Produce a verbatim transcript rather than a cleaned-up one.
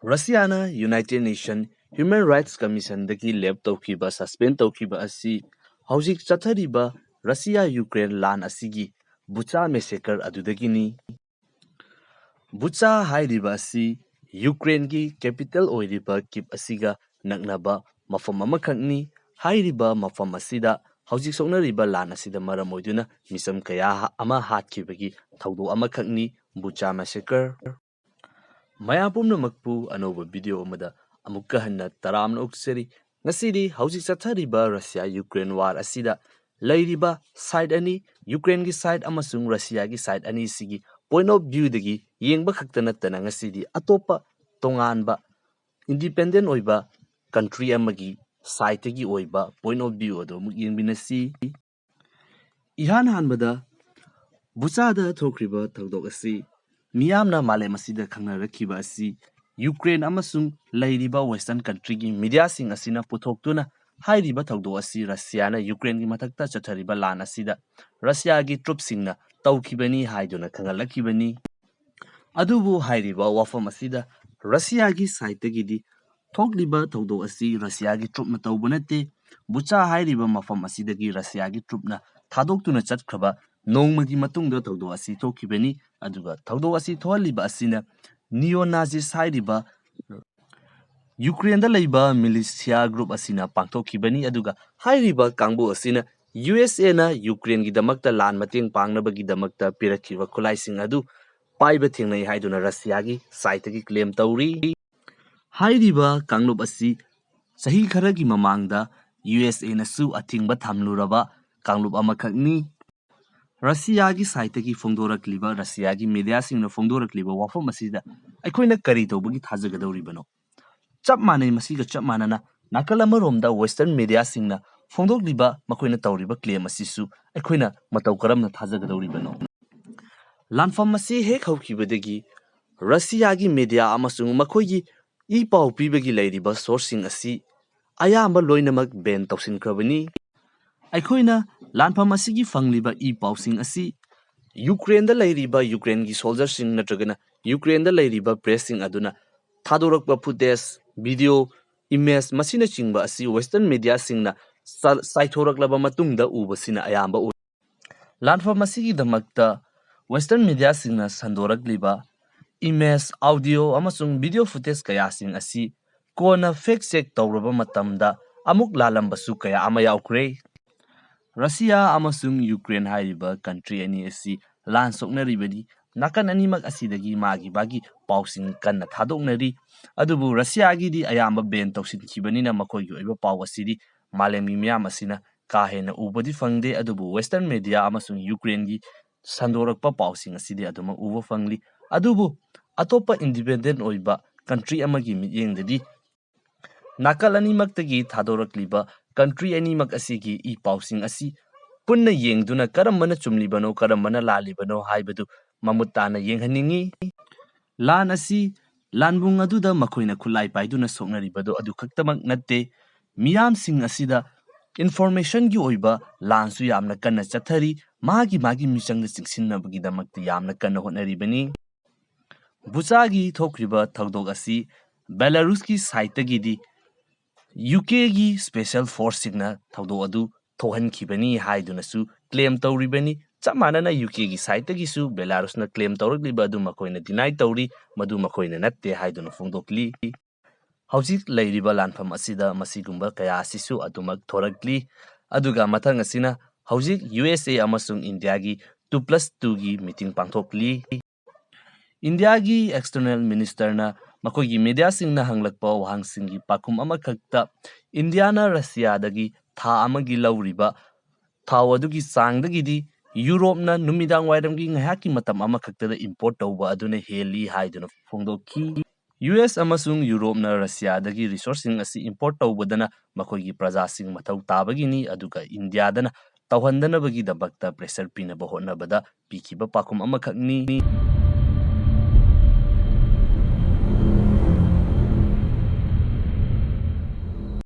ꯔꯁꯤꯌꯥꯅ United Nation Human Rights Commissionꯗꯒꯤ ꯂꯦꯞ ꯇꯧꯈꯤꯕ, suspend ꯇꯧꯈꯤꯕ ꯑꯁꯤ ꯍꯧꯖꯤꯛ ꯆꯠꯊꯔꯤꯕ ꯔꯁꯤꯌꯥ ꯌꯨꯀ꯭ꯔꯦꯟ ꯂꯥꯟ ꯑꯁꯤꯒꯤ ꯕꯨꯆꯥ massacre ꯑꯗꯨꯗꯒꯤꯅꯤ꯫ ꯕꯨꯆꯥ ꯍꯥꯏꯔꯤꯕ ꯑꯁꯤ ꯌꯨꯀ꯭ꯔꯦꯟꯒꯤ capital ꯑꯣꯏꯔꯤꯕ ꯀꯤꯞ ꯑꯁꯤꯒ ꯅꯛꯅꯕ ꯃꯐꯝ ꯑꯃꯈꯛꯅꯤ꯫ ꯍꯥꯏꯔꯤꯕ ꯃꯐꯝ ꯑꯁꯤꯗ ꯍꯧꯖꯤꯛ ꯁꯣꯛꯅꯔꯤꯕ ꯂꯥꯟ ꯑꯁꯤꯗ ꯃꯔꯝ ꯑꯣꯏꯗꯨꯅ ꯃꯤꯆꯝ ꯀꯌꯥ ꯑꯃ ꯍꯥꯠꯈꯤꯕꯒꯤ ꯊꯧꯗꯣꯛ ꯑꯃꯈꯛꯅꯤ ꯕꯨꯆꯥ massacre꯫ ꯃꯌꯥꯝ ꯄꯨꯝꯅꯃꯛꯄꯨ ꯑꯅꯧꯕ video ꯑꯃꯗ ꯑꯃꯨꯛꯀ ꯍꯟꯅ ꯇꯔꯥꯝꯅ ꯑꯣꯛꯆꯔꯤ꯫ ꯉꯁꯤꯗꯤ ꯍꯧꯖꯤꯛ ꯆꯠꯊꯔꯤꯕ ꯔꯁꯤꯌꯥ ꯌꯨꯀ꯭ꯔꯦꯟ war ꯑꯁꯤꯗ ꯂꯩꯔꯤꯕ side ꯑꯅꯤ, ꯌꯨꯀ꯭ꯔꯦꯟꯒꯤ side ꯑꯃꯁꯨꯡ ꯔꯁꯤꯌꯥꯒꯤ side ꯑꯅꯤꯁꯤꯒꯤ point of viewꯗꯒꯤ ꯌꯦꯡꯕ ꯈꯛꯇ ꯅꯠꯇꯅ ꯉꯁꯤꯗꯤ ꯑꯇꯣꯞꯄ ꯇꯣꯉꯥꯟꯕ independent ꯑꯣꯏꯕ country ꯑꯃꯒꯤ sideꯇꯒꯤ ꯑꯣꯏꯕ point of view ꯑꯗꯨ ꯑꯃꯨꯛ ꯌꯦꯡꯃꯤꯟꯅꯁꯤ꯫ ꯏꯍꯥꯟ ꯍꯥꯟꯕꯗ ꯕꯨꯆꯥꯗ ꯊꯣꯛꯈ꯭ꯔꯤꯕ ꯊꯧꯗꯣꯛ ꯑꯁꯤ ꯃꯤꯌꯥꯝꯅ ꯃꯥꯂꯦꯝ ꯑꯁꯤꯗ ꯈꯪꯅꯔꯛꯈꯤꯕ ꯑꯁꯤ ꯌꯨꯀ꯭ꯔꯦꯟ ꯑꯃꯁꯨꯡ ꯂꯩꯔꯤꯕ western countryꯒꯤ mediaꯁꯤꯡ ꯑꯁꯤꯅ ꯄꯨꯊꯣꯛꯇꯨꯅ ꯍꯥꯏꯔꯤꯕ ꯊꯧꯗꯣꯛ ꯑꯁꯤ ꯔꯁꯤꯌꯥꯅ ꯌꯨꯀ꯭ꯔꯦꯟꯒꯤ ꯃꯊꯛꯇ ꯆꯠꯊꯔꯤꯕ ꯂꯥꯟ ꯑꯁꯤꯗ ꯔꯁꯤꯌꯥꯒꯤ troopꯁꯤꯡꯅ ꯇꯧꯈꯤꯕꯅꯤ ꯍꯥꯏꯗꯨꯅ ꯈꯪꯍꯜꯂꯛꯈꯤꯕꯅꯤ꯫ ꯑꯗꯨꯕꯨ ꯍꯥꯏꯔꯤꯕ ꯋꯥꯐꯝ ꯑꯁꯤꯗ ꯔꯁꯤꯌꯥꯒꯤ sideꯇꯒꯤꯗꯤ ꯊꯣꯛꯂꯤꯕ ꯊꯧꯗꯣꯛ ꯑꯁꯤ ꯔꯁꯤꯌꯥꯒꯤ troopꯅ ꯇꯧꯕ ꯅꯠꯇꯦ, ꯕꯨꯆꯥ ꯍꯥꯏꯔꯤꯕ ꯃꯐꯝ ꯑꯁꯤꯗꯒꯤ ꯔꯁꯤꯌꯥꯒꯤ troopꯅ ꯊꯥꯗꯣꯛꯇꯨꯅ ꯆꯠꯈ꯭ꯔꯕ ꯅꯣꯡꯃꯒꯤ ꯃꯇꯨꯡꯗ ꯊꯧꯗꯣꯛ ꯑꯁꯤ ꯊꯣꯛꯈꯤꯕꯅꯤ꯫ ꯑꯗꯨꯒ ꯊꯧꯗꯣꯛ ꯑꯁꯤ ꯊꯣꯛꯍꯜꯂꯤꯕ ꯑꯁꯤꯅ neo-Nazis ꯍꯥꯏꯔꯤꯕ ꯌꯨꯀ꯭ꯔꯦꯟꯗ ꯂꯩꯕ militia group ꯑꯁꯤꯅ ꯄꯥꯡꯊꯣꯛꯈꯤꯕꯅꯤ꯫ ꯑꯗꯨꯒ ꯍꯥꯏꯔꯤꯕ ꯀꯥꯡꯕꯨ ꯑꯁꯤꯅ USAꯅ ꯌꯨꯀ꯭ꯔꯦꯟꯒꯤꯗꯃꯛꯇ ꯂꯥꯟ ꯃꯇꯦꯡ ꯄꯥꯡꯅꯕꯒꯤꯗꯃꯛꯇ ꯄꯤꯔꯛꯈꯤꯕ ꯈꯨꯠꯂꯥꯏꯁꯤꯡ ꯑꯗꯨ ꯄꯥꯏꯕ ꯊꯦꯡꯅꯩ ꯍꯥꯏꯗꯨꯅ ꯔꯁꯤꯌꯥꯒꯤ sideꯇꯒꯤ claim ꯇꯧꯔꯤ꯫ ꯍꯥꯏꯔꯤꯕ ꯀꯥꯡꯂꯨꯞ ꯑꯁꯤ ꯆꯍꯤ ꯈꯔꯒꯤ ꯃꯃꯥꯡꯗ USAꯅꯁꯨ ꯑꯊꯤꯡꯕ ꯊꯝꯂꯨꯔꯕ ꯀꯥꯡꯂꯨꯞ ꯑꯃꯈꯛꯅꯤ꯫ ꯔꯁꯤꯌꯥꯒꯤ sideꯇꯒꯤ ꯐꯣꯡꯗꯣꯔꯛꯂꯤꯕ, ꯔꯁꯤꯌꯥꯒꯤ mediaꯁꯤꯡꯅ ꯐꯣꯡꯗꯣꯔꯛꯂꯤꯕ ꯋꯥꯐꯝ ꯑꯁꯤꯗ ꯑꯩꯈꯣꯏꯅ ꯀꯔꯤ ꯇꯧꯕꯒꯤ ꯊꯥꯖꯒꯗꯧꯔꯤꯕꯅꯣ? ꯆꯞ ꯃꯥꯟꯅꯩ, ꯃꯁꯤꯒ ꯆꯞ ꯃꯥꯟꯅꯅ ꯅꯥꯀꯜ ꯑꯃꯔꯣꯝꯗ western mediaꯁꯤꯡꯅ ꯐꯣꯡꯗꯣꯛꯂꯤꯕ, ꯃꯈꯣꯏꯅ ꯇꯧꯔꯤꯕ claim ꯑꯁꯤꯁꯨ ꯑꯩꯈꯣꯏꯅ ꯃꯇꯧ ꯀꯔꯝꯅ ꯊꯥꯖꯒꯗꯧꯔꯤꯕꯅꯣ? ꯂꯥꯟꯐꯝ ꯑꯁꯤ ꯍꯦꯛ ꯍꯧꯈꯤꯕꯗꯒꯤ ꯔꯁꯤꯌꯥꯒꯤ media ꯑꯃꯁꯨꯡ ꯃꯈꯣꯏꯒꯤ ꯏ ꯄꯥꯎ ꯄꯤꯕꯒꯤ ꯂꯩꯔꯤꯕ sourceꯁꯤꯡ ꯑꯁꯤ ꯑꯌꯥꯝꯕ ꯂꯣꯏꯅꯃꯛ ban ꯇꯧꯁꯤꯟꯈ꯭ꯔꯕꯅꯤ꯫ ꯑꯩꯈꯣꯏꯅ ꯂꯥꯟꯐꯝ ꯑꯁꯤꯒꯤ ꯐꯪꯂꯤꯕ ꯏ ꯄꯥꯎꯁꯤꯡ ꯑꯁꯤ ꯌꯨꯀ꯭ꯔꯦꯟꯗ ꯂꯩꯔꯤꯕ ꯌꯨꯀ꯭ꯔꯦꯟꯒꯤ soldierꯁꯤꯡ ꯅꯠꯇ꯭ꯔꯒꯅ ꯌꯨꯀ꯭ꯔꯦꯟꯗ ꯂꯩꯔꯤꯕ pressꯁꯤꯡ ꯑꯗꯨꯅ ꯊꯥꯗꯣꯔꯛꯄ footage, video, image ꯃꯁꯤꯅꯆꯤꯡꯕ ꯑꯁꯤ Western mediaꯁꯤꯡꯅ ꯆ-, ꯆꯥꯏꯊꯣꯔꯛꯂꯕ ꯃꯇꯨꯡꯗ ꯎꯕꯁꯤꯅ ꯑꯌꯥꯝꯕ ꯑꯣꯏ꯫ ꯂꯥꯟꯐꯝ ꯑꯁꯤꯒꯤꯗꯃꯛꯇ Western mediaꯁꯤꯡꯅ ꯁꯟꯗꯣꯔꯛꯂꯤꯕ image, audio ꯑꯃꯁꯨꯡ video footage ꯀꯌꯥꯁꯤꯡ ꯑꯁꯤ ꯀꯣꯟꯅ fact check ꯇꯧꯔꯕ ꯃꯇꯝꯗ ꯑꯃꯨꯛ ꯂꯥꯜꯂꯝꯕꯁꯨ ꯀꯌꯥ ꯑꯃ ꯌꯥꯎꯈ꯭ꯔꯦ꯫ ꯔꯁꯤꯌꯥ ꯑꯃꯁꯨꯡ ꯌꯨꯀ꯭ꯔꯦꯟ ꯍꯥꯏꯔꯤꯕ country ꯑꯅꯤ ꯑꯁꯤ ꯂꯥꯟ ꯁꯣꯛꯅꯔꯤꯕꯅꯤ꯫ ꯅꯥꯀꯟ ꯑꯅꯤꯃꯛ ꯑꯁꯤꯗꯒꯤ ꯃꯥꯒꯤ ꯃꯥꯒꯤ ꯄꯥꯎꯁꯤꯡ ꯀꯟꯅ ꯊꯥꯗꯣꯛꯅꯔꯤ꯫ ꯑꯗꯨꯕꯨ ꯔꯁꯤꯌꯥꯒꯤꯗꯤ ꯑꯌꯥꯝꯕ ban ꯇꯧꯁꯤꯟꯈꯤꯕꯅꯤꯅ ꯃꯈꯣꯏꯒꯤ ꯑꯣꯏꯕ ꯄꯥꯎ ꯑꯁꯤꯗꯤ ꯃꯥꯂꯦꯝꯒꯤ ꯃꯤꯌꯥꯝ ꯑꯁꯤꯅ ꯀꯥ ꯍꯦꯟꯅ ꯎꯕꯗꯤ ꯐꯪꯗꯦ꯫ ꯑꯗꯨꯕꯨ Western media ꯑꯃꯁꯨꯡ ꯌꯨꯀ꯭ꯔꯦꯟꯒꯤ ꯁꯟꯗꯣꯔꯛꯄ ꯄꯥꯎꯁꯤꯡ ꯑꯁꯤꯗꯤ ꯑꯗꯨꯃꯛ ꯎꯕ ꯐꯪꯂꯤ꯫ ꯑꯗꯨꯕꯨ ꯑꯇꯣꯞꯄ independent ꯑꯣꯏꯕ country ꯑꯃꯒꯤ ꯃꯤꯠꯌꯦꯡꯗꯗꯤ ꯅꯥꯀꯜ ꯑꯅꯤꯃꯛꯇꯒꯤ ꯊꯥꯗꯣꯔꯛꯂꯤꯕ country ꯑꯅꯤꯃꯛ ꯑꯁꯤꯒꯤ ꯏ ꯄꯥꯎꯁꯤꯡ ꯑꯁꯤ ꯄꯨꯟꯅ ꯌꯦꯡꯗꯨꯅ ꯀꯔꯝꯕꯅ ꯆꯨꯝꯂꯤꯕꯅꯣ, ꯀꯔꯝꯕꯅ ꯂꯥꯜꯂꯤꯕꯅꯣ ꯍꯥꯏꯕꯗꯨ ꯃꯃꯨꯠ ꯇꯥꯅ ꯌꯦꯡꯍꯟꯅꯤꯡꯏ꯫ ꯂꯥꯟ ꯑꯁꯤ ꯂꯥꯟꯕꯨꯡ ꯑꯗꯨꯗ ꯃꯈꯣꯏꯅ ꯈꯨꯠꯂꯥꯏ ꯄꯥꯏꯗꯨꯅ ꯁꯣꯛꯅꯔꯤꯕꯗꯨ ꯑꯗꯨ ꯈꯛꯇꯃꯛ ꯅꯠꯇꯦ, ꯃꯤꯌꯥꯝꯁꯤꯡ ꯑꯁꯤꯗ informationꯒꯤ ꯑꯣꯏꯕ ꯂꯥꯟꯁꯨ ꯌꯥꯝꯅ ꯀꯟꯅ ꯆꯠꯊꯔꯤ꯫ ꯃꯥꯒꯤ ꯃꯥꯒꯤ ꯃꯤꯆꯪꯗ ꯆꯤꯡꯁꯤꯟꯅꯕꯒꯤꯗꯃꯛꯇ ꯌꯥꯝꯅ ꯀꯟꯅ ꯍꯣꯠꯅꯔꯤꯕꯅꯤ꯫ ꯕꯨꯆꯥꯒꯤ ꯊꯣꯛꯈ꯭ꯔꯤꯕ ꯊꯧꯗꯣꯛ ꯑꯁꯤ ꯕꯦꯂꯥꯔꯨꯁꯀꯤ sideꯇꯒꯤꯗꯤ UKꯒꯤ special forceꯁꯤꯡꯅ ꯊꯧꯗꯣꯛ ꯑꯗꯨ ꯊꯣꯛꯍꯟꯈꯤꯕꯅꯤ ꯍꯥꯏꯗꯨꯅꯁꯨ claim ꯇꯧꯔꯤꯕꯅꯤ꯫ ꯆꯞ ꯃꯥꯟꯅꯅ UKꯒꯤ sideꯇꯒꯤꯁꯨ ꯕꯦꯂꯥꯔꯨꯁꯅ claim ꯇꯧꯔꯛꯂꯤꯕ ꯑꯗꯨ ꯃꯈꯣꯏꯅ deny ꯇꯧꯔꯤ, ꯃꯗꯨ ꯃꯈꯣꯏꯅ ꯅꯠꯇꯦ ꯍꯥꯏꯗꯨꯅ ꯐꯣꯡꯗꯣꯛꯂꯤ꯫ ꯍꯧꯖꯤꯛ ꯂꯩꯔꯤꯕ ꯂꯥꯟꯐꯝ ꯑꯁꯤꯗ ꯃꯁꯤꯒꯨꯝꯕ ꯀꯌꯥ ꯑꯁꯤꯁꯨ ꯑꯗꯨꯃꯛ ꯊꯣꯔꯛꯂꯤ꯫ ꯑꯗꯨꯒ ꯃꯊꯪ ꯑꯁꯤꯅ ꯍꯧꯖꯤꯛ USA ꯑꯃꯁꯨꯡ ꯏꯟꯗꯤꯌꯥꯒꯤ two plus twoꯒꯤ meeting ꯄꯥꯡꯊꯣꯛꯂꯤ꯫ ꯏꯟꯗꯤꯌꯥꯒꯤ external ministerꯅ ꯃꯈꯣꯏꯒꯤ mediaꯁꯤꯡꯅ ꯍꯪꯂꯛꯄ ꯋꯥꯍꯪꯁꯤꯡꯒꯤ ꯄꯥꯎꯈꯨꯝ ꯑꯃꯈꯛꯇ ꯏꯟꯗꯤꯌꯥꯅ ꯔꯁꯤꯌꯥꯗꯒꯤ ꯊꯥ ꯑꯃꯒꯤ ꯂꯧꯔꯤꯕ ꯊꯥꯎ ꯑꯗꯨꯒꯤ ꯆꯥꯡꯗꯒꯤꯗꯤ ꯌꯨꯔꯣꯞꯅ ꯅꯨꯃꯤꯗꯥꯡ ꯋꯥꯏꯔꯝꯒꯤ ꯉꯥꯏꯍꯥꯛꯀꯤ ꯃꯇꯝ ꯑꯃꯈꯛꯇꯗ import ꯇꯧꯕ ꯑꯗꯨꯅ ꯍꯦꯜꯂꯤ ꯍꯥꯏꯗꯨꯅ ꯐꯣꯡꯗꯣꯛꯈꯤ꯫ US ꯑꯃꯁꯨꯡ ꯌꯨꯔꯣꯞꯅ ꯔꯁꯤꯌꯥꯗꯒꯤ resourceꯁꯤꯡ ꯑꯁꯤ import ꯇꯧꯕꯗꯅ ꯃꯈꯣꯏꯒꯤ ꯄ꯭ꯔꯖꯥꯁꯤꯡ ꯃꯊꯧ ꯇꯥꯕꯒꯤꯅꯤ, ꯑꯗꯨꯒ ꯏꯟꯗꯤꯌꯥꯗꯅ ꯇꯧꯍꯟꯗꯅꯕꯒꯤꯗꯃꯛꯇ pressure ꯄꯤꯅꯕ ꯍꯣꯠꯅꯕꯗ ꯄꯤꯈꯤꯕ ꯄꯥꯎꯈꯨꯝ ꯑꯃꯈꯛꯅꯤ꯫